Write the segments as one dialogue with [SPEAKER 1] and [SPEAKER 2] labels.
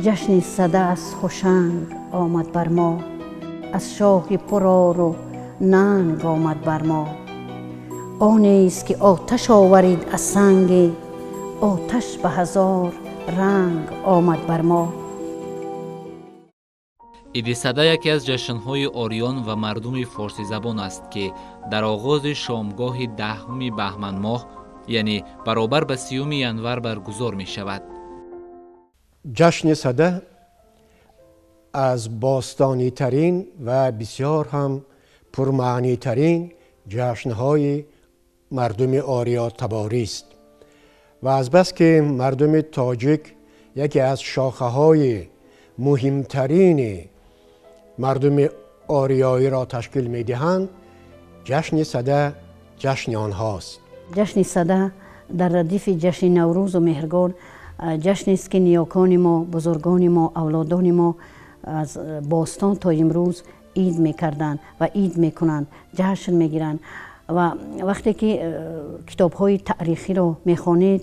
[SPEAKER 1] Ҷашни Сада аз Ҳушанг омад бар мо, аз шоҳи пурору нанг омад бар мо. Онест ки оташ оварид аз санге, оташ ба ҳазор ранг омад бар мо.
[SPEAKER 2] Иди Сада яке аз ҷашнҳои ориён ва мардуми форсизабон аст, ки дар оғози шомгоҳи 10 баҳманмоҳ, яъне баробар ба 30 январ баргузор мешавад.
[SPEAKER 3] Ҷашни Сада аз бостонитарин ва бисёр ҳам пурмаънитарин ҷашнҳои мардуми ориётаборист ва азбаски мардуми тоҷик яке аз шохаҳои муҳимтарини мардуми ориёиро ташкил медиҳанд, ҷашни Сада ҷашни онҳост.
[SPEAKER 1] Ҷашни Сада дар радифи ҷашни Наврӯзу Меҳргон ҷашнест, ки ниёкони мо, бузургони мо, авлодони мо аз бостон то имрӯз ид мекарданд ва ид мекунанд, ҷашн мегиранд. Ва вақте ки китобҳои таърихиро мехонед,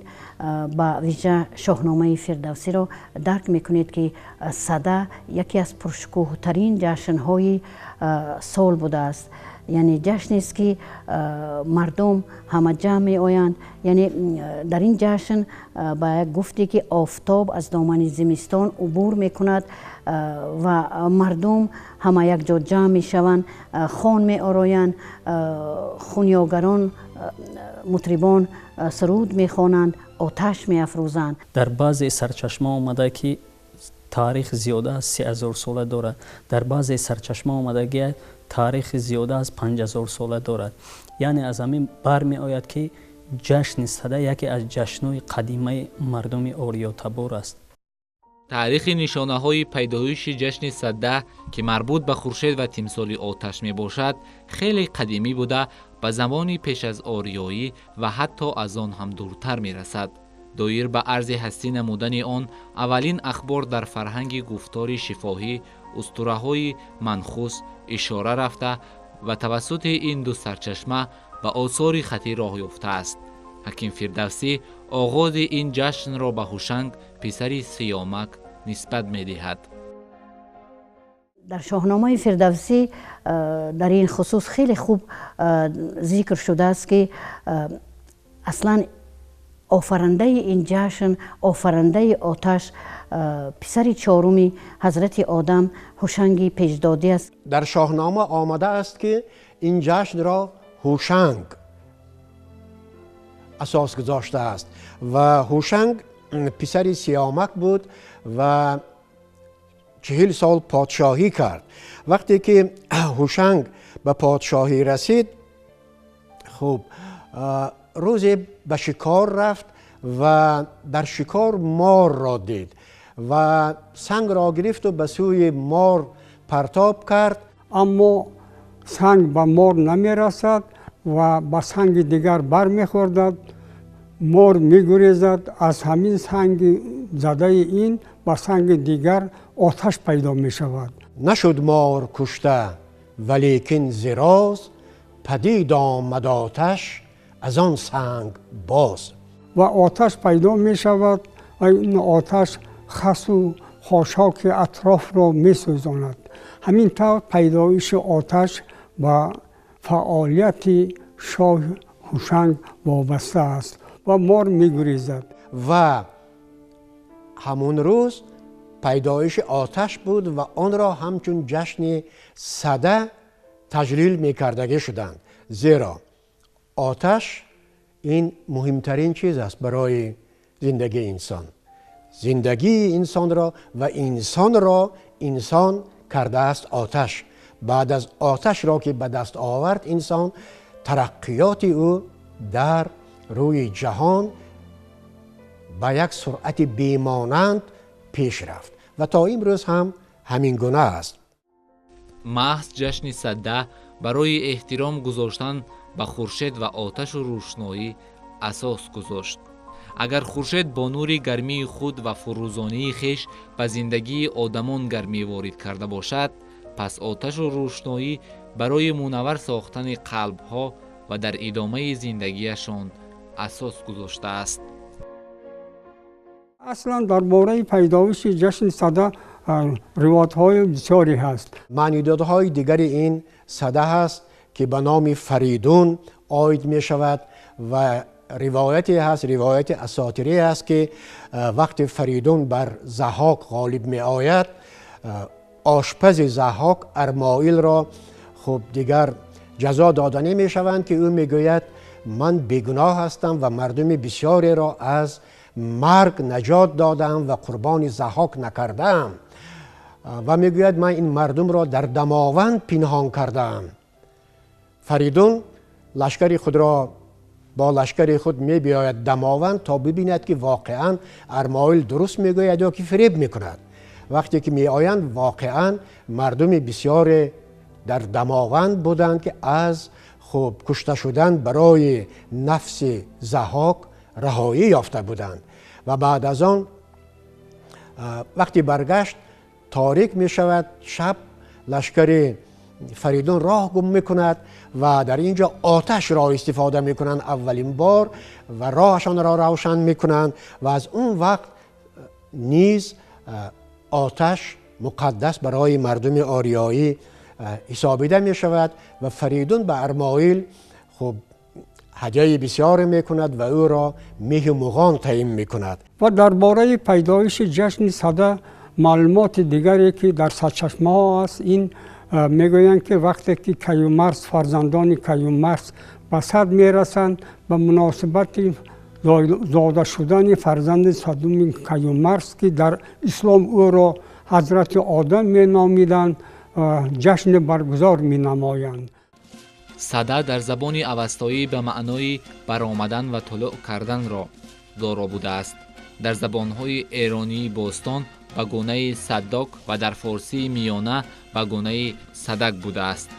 [SPEAKER 1] ба вижа Шоҳномаи Фирдавсиро дарк мекунед, ки Сада яке аз пуршукӯҳтарин ҷашнҳои сол будааст. Яъне ҷашнест, ки мардум ҳама ҷамъ меоянд. Яъне дар ин ҷашн ба як гуфте, ки офтоб аз домани зимистон убур мекунад ва мардум ҳама якҷо ҷамъ мешаванд, хон меороянд, хунёгарон, мутрибон суруд мехонанд, оташ меафрӯзанд.
[SPEAKER 4] Дар баъзе сарчашма омада, ки таърих зиёда аз 3000 сола дорад. Дар баъзе сарчашма омадагӣ, таърихи зиёда аз 5000 сола дорад. Яъне аз ҳамин бармеояд, ки ҷашни Сада яке аз ҷашнҳои қадимаи мардуми ориётабор аст.
[SPEAKER 2] Таърихи нишонаҳои пайдоиши ҷашни Сада, ки марбут ба хуршед ва тимсоли оташ мебошад, хеле қадимӣ буда, ба замони пеш аз ориёӣ ва ҳатто аз он ҳам дуртар мерасад. Доир ба арзи ҳастӣ намудани он аввалин ахбор дар фарҳанги гуфтори шифоҳӣ, устураҳои манхус ишора рафта ва тавассути ин ду сарчашма ба осори хатӣ роҳ ёфтааст. Ҳаким Фирдавсӣ оғози ин ҷашнро ба Ҳушанг, писари Сиёмак, нисбат медиҳад.
[SPEAKER 1] Дар Шоҳномаи Фирдавсӣ дар ин хусус хеле хуб зикр шудааст, ки аслан офарандаи ин ҷашн, офарандаи оташ писари чоруми ҳазрати Одам, Ҳушанги Пешдодӣ аст.
[SPEAKER 3] Дар Шоҳнома омада аст, ки ин ҷашнро Ҳушанг асос гузоштааст ва Ҳушанг писари Сиёмак буд ва 40 сол подшоҳӣ кард. Вақте ки Ҳушанг ба подшоҳӣ расид, хуб, рӯзе ба шикор рафт ва дар шикор морро дид ва сангро гирифту ба сӯи мор партоб кард.
[SPEAKER 5] Аммо санг ба мор намерасад ва ба санги дигар бармехӯрдад. Мор мегурезад. Аз ҳамин санги задаи ин ба санги дигар оташ пайдо мешавад.
[SPEAKER 3] Нашуд мор кушта, валекин зироз падид омад оташ аз он санг боз.
[SPEAKER 5] Ва оташ пайдо мешавад ва ин оташ хасу хошоки атрофро месӯзонад. Ҳамин тавр пайдоиши оташ ба фаъолияти шоҳ Ҳушанг вобаста аст ва мор мегурезад.
[SPEAKER 3] Ва ҳамон рӯз пайдоиши оташ буд ва онро ҳамчун ҷашни Сада таҷлил мекардагӣ шуданд, зеро оташ ин муҳимтарин чиз аст барои зиндагии инсон. Зиндагии инсонро ва инсонро инсон кардааст оташ. Баъд аз оташро ки ба даст овард инсон, тараққиёти ӯ дар рӯи ҷаҳон ба як суръати бемонанд пеш рафт ва то имрӯз ҳам ҳамин гуна аст.
[SPEAKER 2] Маҳз ҷашни Сада барои эҳтиром гузоштан ба хуршед ва оташу рӯшноӣ асос гузошт. Агар хуршед бо нури гармии худ ва фурӯзонии хеш ба зиндагии одамон гармӣ ворид карда бошад, пас оташу рӯшноӣ барои мунаввар сохтани қалбҳо ва дар идомаи зиндагиашон асос гузоштааст.
[SPEAKER 5] Аслан дар бораи пайдоиши ҷашни Сада ривоятҳои бисёре ҳаст.
[SPEAKER 3] Маънидодҳои дигари ин Сада ҳаст ки ба номи Фаридун оид мешавад ва ривояте ҳаст, ривояти асотирӣ ҳаст, ки вақти Фаридун бар Заҳҳок ғолиб меояд, ошпази Заҳҳок Армоилро хуб дигар ҷазо дода намешаванд, ки ӯ мегӯяд ман бегуноҳ ҳастам ва мардуми бисёреро аз марг наҷот додам ва қурбони Заҳҳок накардаам, ва мегӯяд ман ин мардумро дар Дамованд пинҳон кардаам. Фаридун лашкари худро бо лашкари худ мебиёяд Дамованд то бибинад ки воқеан Армоил дуруст мегӯяд ё ки фиреб мекунад. Вақте ки меоянд, воқеан мардуми бисёре дар Дамованд буданд ки аз хуб кушта шудан барои нафси Заҳҳок раҳоӣ ёфта буданд. Ва баъд аз он вақти баргашт торик мешавад, шаб лашкари Фаридун роҳ гум мекунад ва дар ин ҷо оташро истифода мекунанд аввалин бор ва роҳашонро равшан мекунанд ва аз он вақт низ оташ муқаддас барои мардуми ориёӣ ҳисобида мешавад ва Фаридун ба Армоил хуб ҳадияи бисёре мекунад ва ӯро меҳи муғон таъин мекунад.
[SPEAKER 5] Ва дар бораи пайдоиши ҷашни Сада маълумоти дигаре ки дар сарчашмаҳо аст, ин мегӯянд ки вақте ки Каюмарс, фарзандони Каюмарс ба сад мерасанд, ба муносибати зода шудани фарзанди садуми Каюмарс, ки дар ислом ӯро ҳазрати Одам меномиданд, ҷашн баргузор менамоянд.
[SPEAKER 2] Сада дар забони авастоӣ ба маънои баромадан ва тулӯъ карданро доро будааст. Дар забонҳои эронии бостон ба гунаи саддок ва дар форсии миёна ба гунаи садак будааст.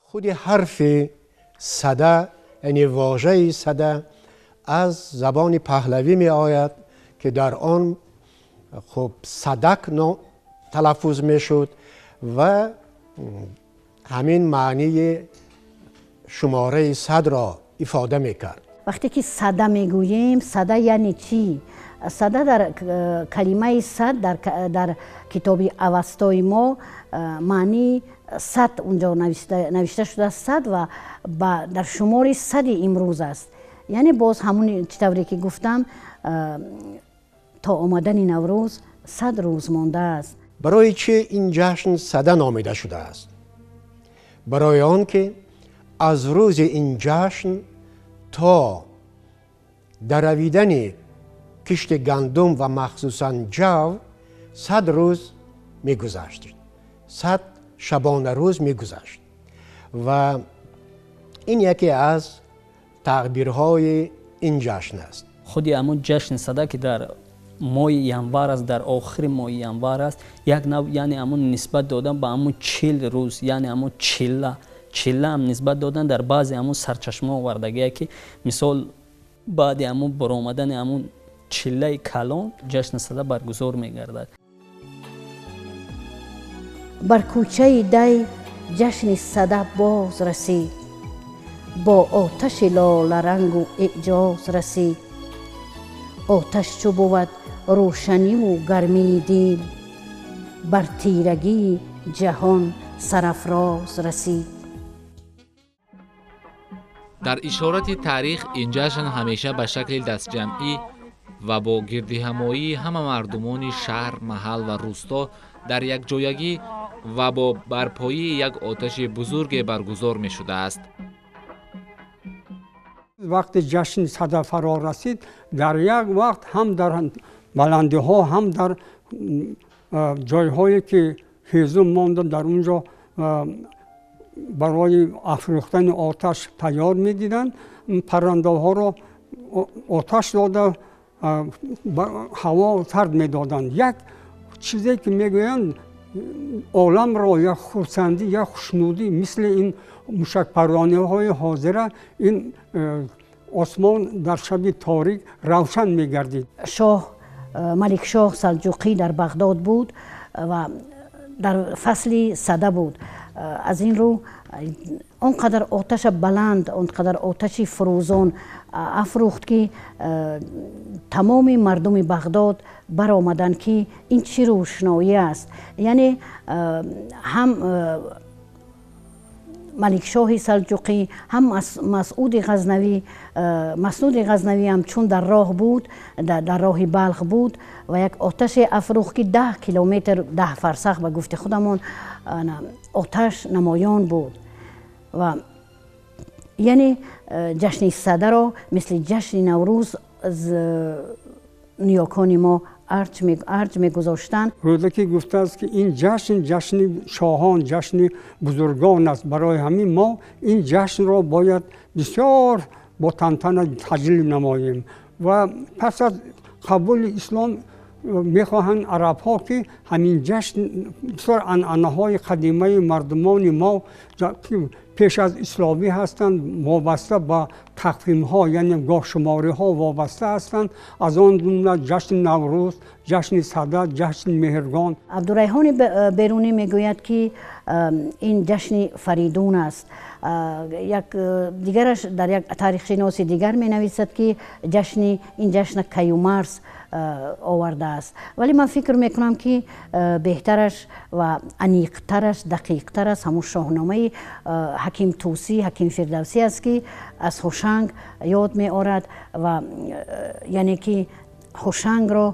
[SPEAKER 3] Худи ҳарфи сада, яъне вожаи сада, аз забони паҳлавӣ меояд ки дар он хуб садак талаффуз мешуд ва ҳамин маънии шумораи садро ифода мекард.
[SPEAKER 1] Вақте ки сада мегӯем, сада яъне чӣ? Сада дар калимаи сад дар китоби Авастои мо маънии сад унҷо навишта шудааст, сад ва дар шумори сади имрӯз аст. Яъне боз ҳамон чӣ тавре ки гуфтам, то омадани Наврӯз 100 рӯз мондааст.
[SPEAKER 3] Барои чӣ ин ҷашн Сада номида шудааст? Барои он ки аз рӯзи ин ҷашн то даравидани кишти гандум ва махсусан ҷав 100 рӯз мегузашт, 100 шабона рӯз мегузашт ва ин яке аз таъбирҳои ин ҷашн аст.
[SPEAKER 4] Худи ҳамон ҷашни Сада ки дар моҳи январ аст, дар охири моҳи январ аст, як нав, яъне ҳамон нисбат додан ба ҳамон 40 рӯз, яъне ҳамон чилла ҳам нисбат додан дар баъзе ҳамон сарчашма овардагие ки мисол баъди ҳамон баромадани ҳамон чиллаи калон ҷашни Сада баргузор мегардад.
[SPEAKER 1] Бар кӯчаи дай ҷашни Сада боз расид, бо оташи лоларангу эъҷоз расид. Оташ чу бувад рӯшаниву гармии дил, бар тирагии ҷаҳон сарафроз расид.
[SPEAKER 2] Дар ишорати таърих ин ҷашн ҳамеша ба шакли дастҷамъӣ ва бо гирдиҳамоии ҳама мардумони шаҳр, маҳал ва рӯсто дар якҷоягӣ ва бо барпоии як оташи бузурге баргузор мешудааст.
[SPEAKER 5] Вақти ҷашни Сада фаро расид, дар як вақт ҳам дар баландиҳо, ҳам дар ҷойҳое ки ҳезум монда, дар он ҷо барои афрӯхтани оташ тайёр медиданд, паррандаҳоро оташ дода ҳаво тард медоданд. Як чизе ки мегӯянд, оламро як хурсандӣ, як хушнудӣ, мисли ин мушакпаррониҳои ҳозира, ин осмон дар шаби торик равшан мегардид.
[SPEAKER 1] Шоҳ Маликшоҳ Салҷуқӣ дар Бағдод буд ва дар фасли Сада буд. Аз ин рӯ Он қадар оташа баланд, он қадар оташи фурӯзон афрӯхт, ки тамоми мардуми Бағдод баромаданд, ки ин чӣ рӯшноӣ аст. Яъне ҳам Маликшоҳи Салҷуқӣ, ҳам Масъуди Ғазнавӣ. Маснуди Ғазнавӣ ҳам чун дар роҳ буд, дар роҳи Балх буд ва як оташе афрӯхт, ки 10 километр, 10 фарсах ба гуфти худамон, оташ намоён буд. Ва яъне ҷашни Садаро мисли ҷашни Наврӯз ниёкони мо арҷ мегузоштанд.
[SPEAKER 5] Рӯдакӣ гуфтааст, ки ин ҷашн ҷашни шоҳон, ҷашни бузургон аст. Барои ҳамин мо ин ҷашнро бояд бисёр бо тантана таҷлил намоем. Ва пас аз қабули ислом мехоҳанд арабҳо, ки ҳамин ҷашн бисёр анъанаҳои қадимаи мардумони мо, ки пеш аз исломӣ ҳастанд, вобаста ба тақвимҳо, яъне гоҳшумориҳо вобаста ҳастанд, аз он ҷумла ҷашни Наврӯз, ҷашни Сада, ҷашни Меҳргон.
[SPEAKER 1] Абдурайҳони Берунӣ мегӯяд, ки ин ҷашни Фаридун аст. Як дигараш дар як таърихшиноси дигар менависад, ки ҷашни ин ҷашна Каюмарс овардааст. Вале ман фикр мекунам, ки беҳтараш ва аниқтараш, дақиқтар аст ҳамун Шоҳномаи Ҳаким Тӯсӣ, Ҳаким Фирдавсӣ аст, ки аз Ҳушанг ёд меорад ва яъне ки Ҳушангро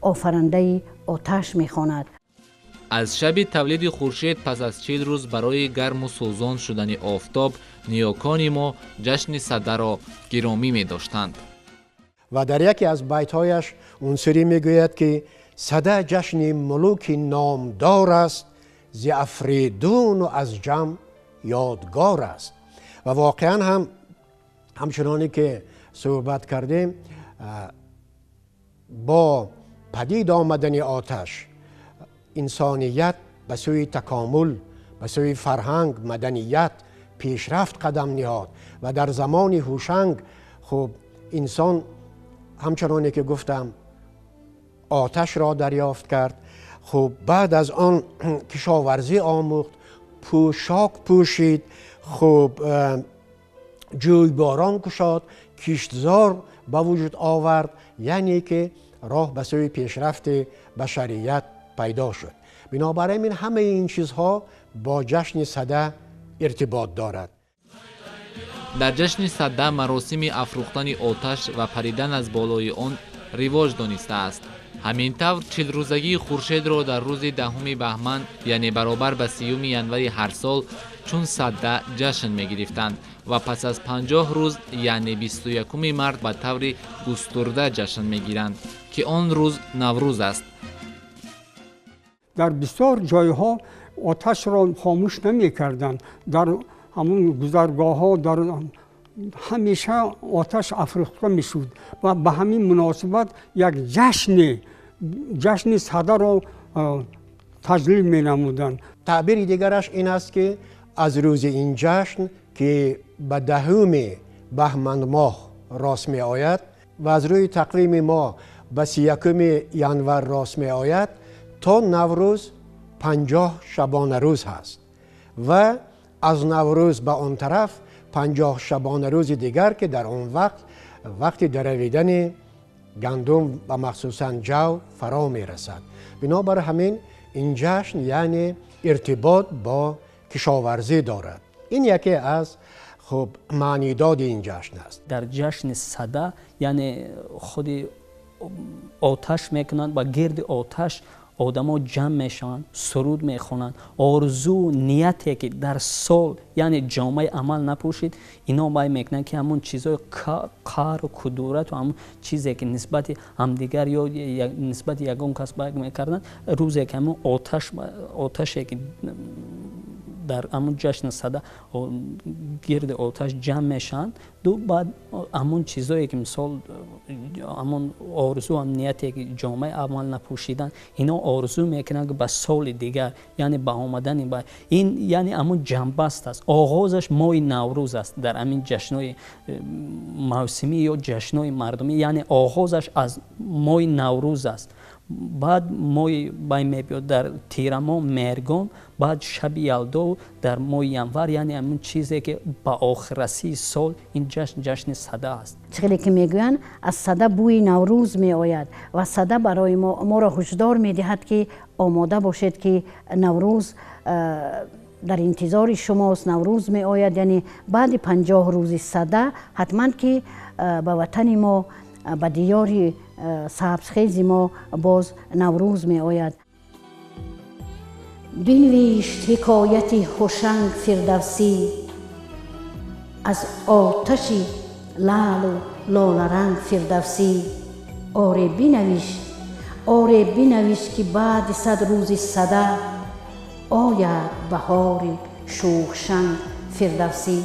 [SPEAKER 1] офарандаи оташ мехонад.
[SPEAKER 2] Аз шаби тавлиди хуршед пас аз 40 рӯз барои гарму сӯзон шудани офтоб ниёкони мо ҷашни Садаро гиромӣ медоштанд.
[SPEAKER 3] Ва дар яке аз байтҳояш Унсурӣ мегӯяд, ки Сада ҷашни мулуки номдор аст, зи Афридуну аз Ҷам ёдгор аст. Ва воқеан ҳам, ҳамчуноне ки суҳбат кардем, бо падид омадани оташ инсоният ба сӯи такомул, ба сӯи фарҳанг, маданият, пешрафт қадам ниҳод. Ва дар замони Ҳушанг, хуб, инсон, ҳамчуноне ки гуфтам, оташро дарёфт кард. Хуб, баъд аз он кишоварзӣ омӯхт, пӯшок пӯшид, хуб, ҷӯйборон кушод, киштзор ба вуҷуд овард, яъне ки роҳ ба сӯи пешрафти башарият пайдо шуд. Бинобар ин ҳамаи ин чизҳо бо ҷашни Сада иртибот дорад.
[SPEAKER 2] Дар ҷашни Сада маросими афрӯхтани оташ ва паридан аз болои он ривоҷ донистааст. Ҳамин тавр, чилрӯзагии хуршедро дар рӯзи 10-уми баҳман, яъне баробар ба 30-уми январи ҳар сол, чун Сада ҷашн мегирифтанд ва пас аз 50 рӯз, яъне 21-уми март, ба таври густурда ҷашн мегиранд, ки он рӯз Наврӯз аст.
[SPEAKER 5] Дар бисёр ҷойҳо оташро хомӯш намекарданд. Дар ҳамун гузаргоҳҳо дар ҳамеша оташ афрӯхта мешуд ва ба ҳамин муносибат як ҷашни Садаро таҷлил менамуданд.
[SPEAKER 3] Таъбири дигараш ин аст, ки аз рӯзи ин ҷашн, ки ба 10-уми баҳманмоҳ рост меояд ва аз рӯи тақвими мо ба 31-уми январ рост меояд, то Наврӯз 50 шабонарӯз ҳаст ва аз Наврӯз ба он тараф 50 шабонарӯзи дигар, ки дар он вақт вақти даравидани гандум ва махсусан ҷав фаро мерасад. Бинобар ҳамин ин ҷашн, яъне, иртибот бо кишоварзӣ дорад. Ин яке аз, хуб, маънидоди ин ҷашн аст.
[SPEAKER 4] Дар ҷашни Сада, яъне, худи оташ мекунанд ва гирди оташ одамо ҷамъ мешаванд, суруд мехонанд. Орзу нияте ки дар сол, яъне, ҷомаи амал напӯшид, ино бай мекунанд, ки ҳамун чизҳои қаҳру кудурату ҳамун чизе ки нисбати ҳамдигар ё нисбати ягон кас бай мекарданд, рӯзе ки ҳамун оташ, оташе ки дар ҳамун ҷашни Сада гирди оташ ҷамъ мешаванд, ду баъд ҳамун чизое ки, мисол, ҳамун орзу ҳам нияте ки ҷомаи амал напӯшидан, ино орзу мекунанд, ки ба соли дигар, яъне ба омадани ба ин, яъне ҳамун ҷамъбаст аст. Оғозаш моҳи Наврӯз аст. Дар ҳамин ҷашнҳои мавсимӣ ё ҷашнҳои мардумӣ, яъне, оғозаш аз моҳи Наврӯз аст. Баъд моҳи бай мебиёд дар тирамо Меҳргон, баъд шаби Ялдо дар моҳи январ, яъне ҳамун чизе ки ба охиррасии сол ин ҷашн ҷашни Сада аст.
[SPEAKER 1] Чӣ хеле ки мегӯянд, аз Сада бӯи Наврӯз меояд ва Сада барои мо моро ҳушдор медиҳад, ки омода бошед, ки Наврӯз дар интизори шумост, Наврӯз меояд. Яъне баъди 50 рӯзи Сада ҳатман ки ба ватани мо, ба диёри сабзхези мо боз Наврӯз меояд. Бинавишт ҳикояти Ҳушанг Фирдавсӣ, аз оташи лаълу лоларанг Фирдавсӣ. Оре бинавишт, оре бинавишт, ки баъди 100 рӯзи Сада ояд баҳори шӯхшанг Фирдавсӣ.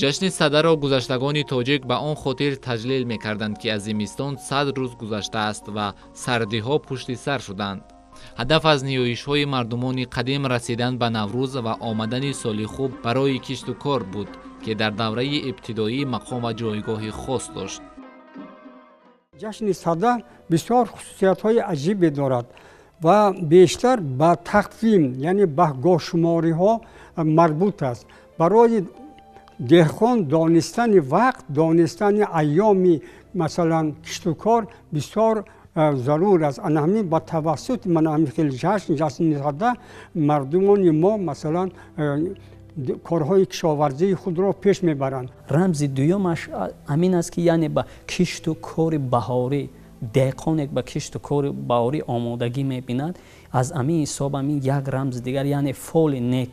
[SPEAKER 2] Ҷашни Садаро гузаштагони тоҷик ба он хотир таҷлил мекарданд, ки аз зимистон 100 рӯз гузаштааст ва сардиҳо пушти сар шуданд. Ҳадаф аз ниёишҳои мардумони қадим расидан ба Наврӯз ва омадани соли хуб барои кишту кор буд, ки дар давраи ибтидоӣ мақом ва ҷойгоҳи хос дошт.
[SPEAKER 5] Ҷашни Сада бисёр хусусиятҳои аҷибе дорад ва бештар ба тақвим, яъне ба гоҳшумориҳо марбут аст. Барои деҳқон донистани вақт, донистани айёми масалан киштукор бисёр зарур аст. Ана ҳамин ба тавассути мана ҳамин хел ҷашн, ҷашни Сада, мардумони мо масалан корҳои кишоварзии худро пеш мебаранд.
[SPEAKER 4] Рамзи дуюмаш ҳамин аст, ки яъне ба кишту кори баҳорӣ деҳқоне ба кишту кори баҳорӣ омодагӣ мебинад. Аз ҳамин ҳисоб ҳамин як рамзи дигар, яъне фоли нек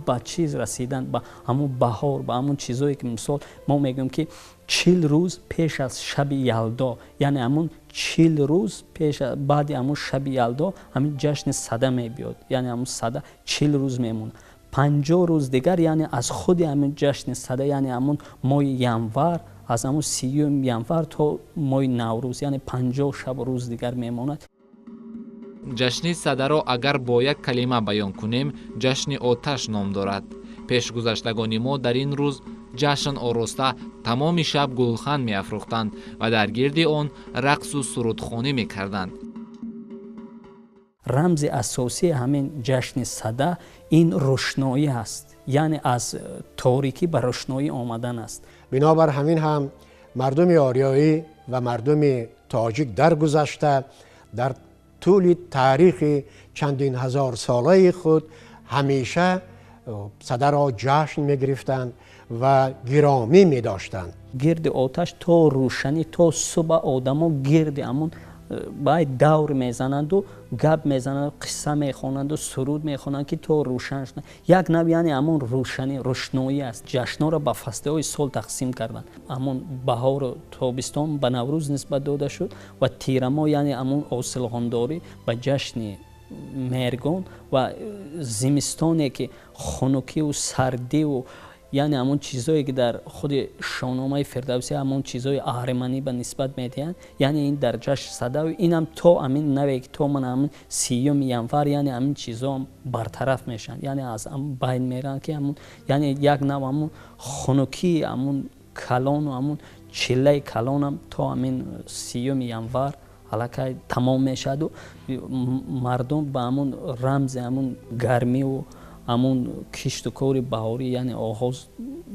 [SPEAKER 4] ба чиз расидан, ба ҳамун баҳор, ба ҳамун чизое ки мисол мо мегӯем, ки 40 рӯз пеш аз шаби Ялдо, яъне ҳамун 40 рӯз пеш баъди ҳамун шаби Ялдо ҳамин ҷашни Сада мебиёд, яъне ҳамун Сада 40 рӯз мемонад. 50 рӯз дигар, яъне аз худи ҳамин ҷашни Сада, яъне ҳамун моҳи январ, аз ҳамун 30 январ то моҳи Наврӯз, яъне 50 шабу рӯз дигар мемонад.
[SPEAKER 2] Ҷашни Садаро агар бо як калима баён кунем, ҷашни оташ ном дорад. Пешгузаштагони мо дар ин рӯз ҷашн ороста тамоми шаб гулхан меафрӯхтанд ва дар гирди он рақсу сурудхонӣ мекарданд.
[SPEAKER 4] Рамзи асосии ҳамин ҷашни Сада ин рӯшноӣ аст, яъне аз торикӣ ба рӯшноӣ омадан аст.
[SPEAKER 3] Бинобар ҳамин ҳам мардуми ориёӣ ва мардуми тоҷик дар гузашта дар тӯли таърихи чандин ҳазорсолаи худ ҳамеша Садаро ҷашн мегирифтанд ва гиромӣ медоштанд.
[SPEAKER 4] Гирди оташ то рӯшанӣ, то субҳ одамо гирди ҳамун бай давр мезананду гап мезананд, қисса мехонанду суруд мехонанд, ки то рӯшан шуданд. Як нав яъне ҳамун рӯшанӣ, рӯшноӣ аст. Ҷашнҳоро ба фаслҳои сол тақсим карданд. Ҳамун баҳору тобистон ба Наврӯз нисбат дода шуд ва тирамо, яъне ҳамун ҳосилхондорӣ ба ҷашни Меҳргон ва зимистоне ки хунукиву сардиву яъне ҳамон чизое ки дар худи Шоҳномаи Фирдавсӣ ҳамон чизои аҳриманӣ ба нисбат медиҳанд, яъне ин дар ҷашни Сада, инам то ҳамин наве ки то ман ҳамин 30 январ, яъне ҳамин чизо бартараф мешаванд, яъне аз байн мераванд, ки ҳамун яъне як нав ҳамун хунукии ҳамун калону ҳамун чиллаи калонам то ҳамин 30 январ аллакай тамом мешаваду мардум ба ҳамун рамзи ҳамун гармиву ҳамун кишту кори баҳорӣ яъне оғоз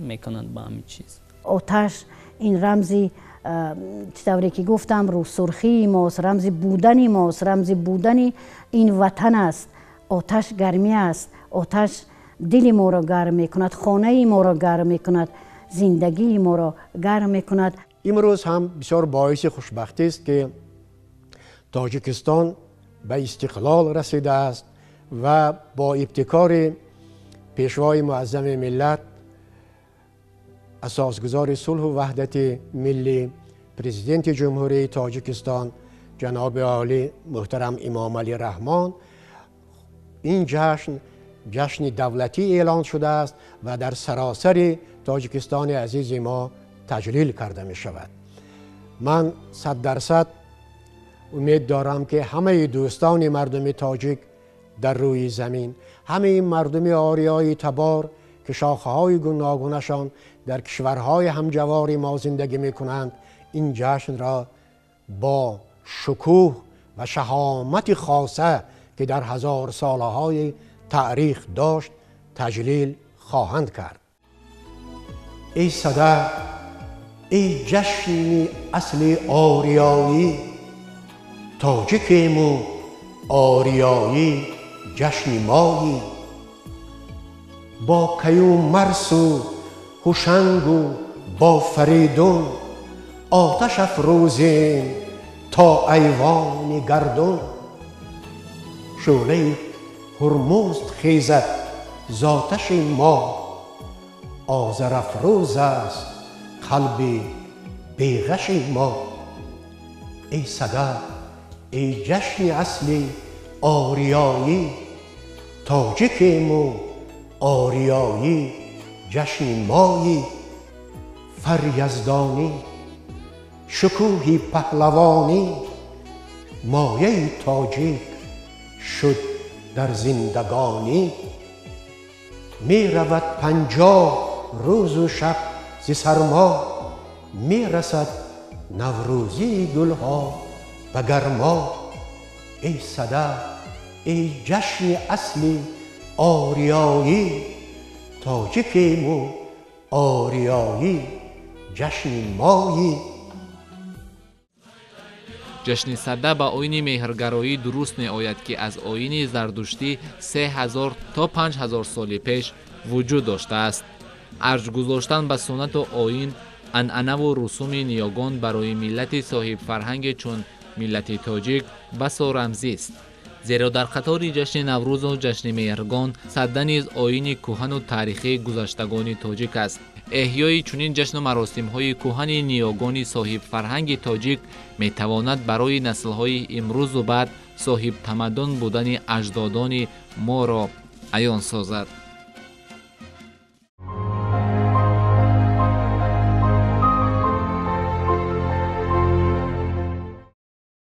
[SPEAKER 4] мекунанд ба ҳамин чиз.
[SPEAKER 1] Оташ ин рамзи, чӣ тавре ки гуфтам, рӯҳсурхии мост, рамзи будани мост, рамзи будани ин ватан аст. Оташ гармӣ аст, оташ дили моро гарм мекунад, хонаи моро гарм мекунад, зиндагии моро гарм мекунад.
[SPEAKER 3] Имрӯз ҳам бисёр боиси хушбахтист, ки Тоҷикистон ба истиқлол расидааст ва бо ибтикори пешвои муаззами миллат, асосгузори сулҳу ваҳдати миллӣ, президенти Ҷумҳурии Тоҷикистон ҷаноби олӣ муҳтарам Имомалӣ Раҳмон, ин ҷашн ҷашни давлатӣ эълон шудааст ва дар саросари Тоҷикистони азизи мо таҷлил карда мешавад. Ман 100% умед дорам, ки ҳамаи дӯстони мардуми тоҷик дар рӯи замин, ҳамаи мардуми ориёи табор, ки шохаҳои гуногунашон дар кишварҳои ҳамҷавори мо зиндагӣ мекунанд, ин ҷашнро با شکوه و شهامت خاصه که در هزار سالهای تاریخ داشت تجلیل خواهند کرد. ای سده، ای جشن اصل آریایی، تاجیکیم و آریایی جشن مایی. با کیومرث و هوشنگ و با فریدون، آتش افروزیم تا ایوان گردون. شعله هرمزد خیزد ز آتش ما، آذر افروز است قلب بیغش ما. ای سده، ای جشن اصل آریایی، تاجیکیم و آریایی جشن مایی. فر یزدانی، شکوهی پهلوانی، مایه تاجیک شد در زندگانی. می رود 50 روز و شب ز سرما، می رسد نوروزی گلها به گرما. ای سده، ای جشن اصل آریایی، تاجیکیم و آریایی جشن مایی.
[SPEAKER 2] ҷашни Сада ба оини меҳргароӣ дуруст меояд, ки аз оини зардуштӣ 3000 то 5000 соли пеш вуҷуд доштааст. Арҷ гузоштан ба суннату оин, анъанаву русуми ниёгон барои миллати соҳибфарҳанге чун миллати тоҷик басо рамзист, зеро дар қатори ҷашни Наврӯзу ҷашни Меҳргон Садда низ оини кӯҳану таърихии гузаштагони тоҷик аст. Эҳёи чунин ҷашну маросимҳои кӯҳани ниёгони соҳибфарҳанги тоҷик метавонад барои наслҳои имрӯзу баъд соҳибтамаддун будани аҷдодони моро аён созад.